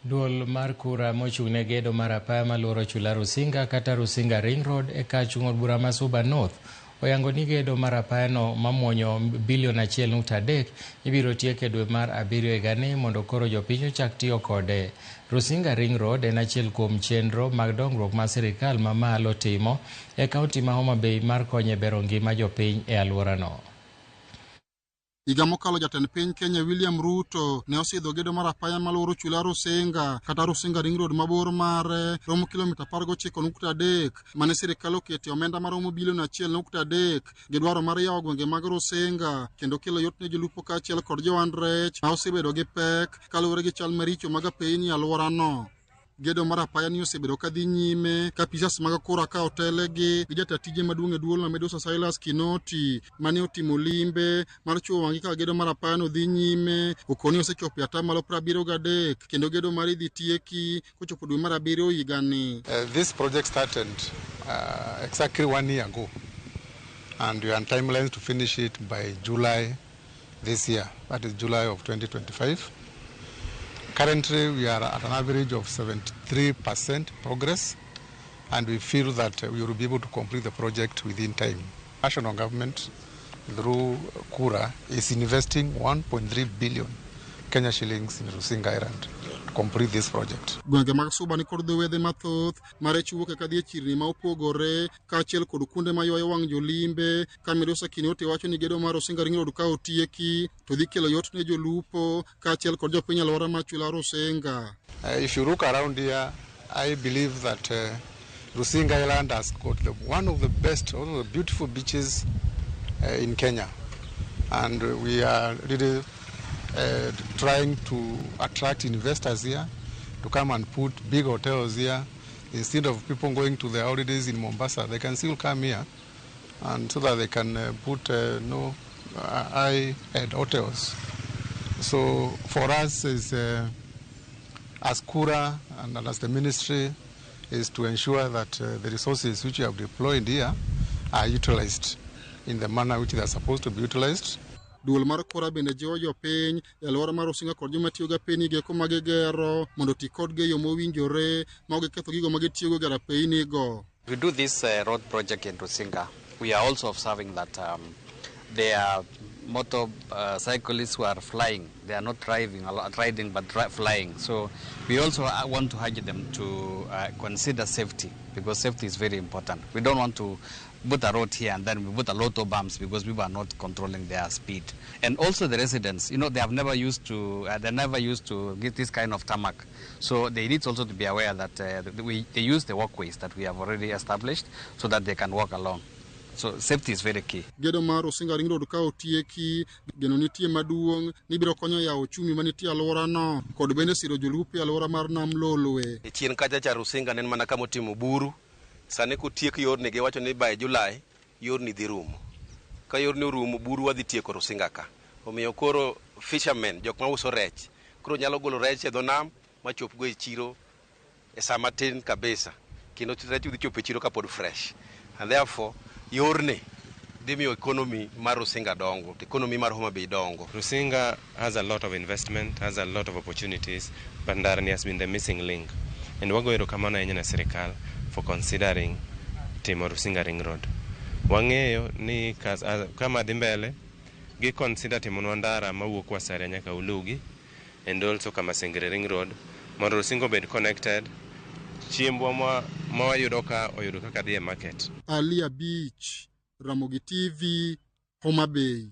Duol mar kura mochung' ne gedo mar apaya maluoro chula Rusinga kata Rusinga Ring Road e kar chung' od bura ma Suba North oyango ni gedo mar apayano mamuonyo bilion 1.3 ibiro tiek e dwe mar abiriyo higani mondo koro jopiny ochak tiyo kode. Rusinga Ring Road en achiel kuom chenro mag dongruok ma sirikal mamalo timo e kaunti ma Homa Bay mar konyo e bero ngima jopiny e alworano. Higa mokalo, jatend piny Kenya William Ruto ne osidho gedo mar apaya maluoro chula Rusinga kata Rusinga Ring Road mabor mare romo kilomita 19.3 mane sirikal okete omenda maromo bilion 1.3 gi dwaro mar yawo gwenge mag Rusinga kendo kelo yot ne jolupo kaachiel kod johand rech ma osebedo gi pek kaluwore gi chal maricho mag apeyni e alworano. Gedo mar apaya ni osebedo ka dhi nyime ka apisas mag kura ka otelegi gi jata tije maduong' e duolno, Midusa Silas Kinoti, mane otimo limbe mar chuo wang'i kaka gedo mar apaya no dhi nyime. Okoni osechopo e atamalo 73 kendo gedo mar idhi tieki kochopo dwe mar abiriyo higani. This project started exactly one year ago, and we are on timelines to finish it by July this year, that is July of 2025. Currently, we are at an average of 73% progress, and we feel that we will be able to complete the project within time. National government, through KURA, is investing 1.3 billion Kenya shillings in Rusinga Island to complete this project. Gwenge mag Suba ni kod dho wedhe mathoth ma rech wuoke kadhi e chirni ma opogore kaachiel kod kuonde ma ywayo wang' jolimbe. Ka Midusa Kinoti wacho ni gedo mar Rusinga Ring Road ka otieki to dhi kelo yot ne jolupo kaachiel kod jopiny alwora mar chula Rusinga. If you look around here, I believe that Rusinga Island has got one of the best, one of the beautiful beaches in Kenya. And we are really trying to attract investors here to come and put big hotels here. Instead of people going to their holidays in Mombasa, they can still come here and so that they can put no high-end hotels. So for us as KURA and as the ministry is to ensure that the resources which we have deployed here are utilized in the manner which they are supposed to be utilized. Duol mar kura bende jiwo jopiny e alwora mar Rusinga kod joma tiyo gi apeyni gieko ma gigero mondo oti kodgi e yo mowinjore ma ok giketho gigo ma gitiyogo e gero apeyni go. We do this road project in Rusinga. We are also observing that there are motor cyclists who are flying. They are not driving, a lot, riding, but flying. So we also want to urge them to consider safety, because safety is very important. We don't want to put a road here and then we put a lot of bumps because people are not controlling their speed. And also the residents, they have never used to, they never used to get this kind of tarmac. So they need also to be aware that they use the walkways that we have already established so that they can walk along. So safety is very key. Gedo mar Rusinga Ring Road ka otieki, geno nitie maduong' ni biro konyo yawo ochumi manitie alworano kod bende siro jolupo e alwora mar Nam Lolwe. E chien kacha cha Rusinga ne en mana kama otimo buru. Sani kotiek yorni, giwacho ni by July yorni dhi rumo. Ka yorni orumo, buru wadhi tieko Rusinga ka. Omiyo koro fishermen, jok mauso rech, koro nyalo golo rech e dho nam machop go e chiro e sama tin kabisa. Kendo rech dhi chopo e chiro kapod fresh. And therefore, yorni dhi miyo economy mar Rusinga dongo, to economy mar Homa Bay dongo. Rusinga has a lot of investment, has a lot of opportunities, but ndarani has been the missing link. And wago erokamano ahinya ne sirikal for considering timo Rusinga Ring Road. Wang'eyo ni kama dhi mbele, gi consider timonwa ndara mawuok Wasaria nyaka Ulugi, and also Kamasengere Ring Road, mondo Rusinga obed connected, chiembwa ma wayudo ka oyudo kaka dhi e market. Ali Abich, Ramogi TV, Homa Bay.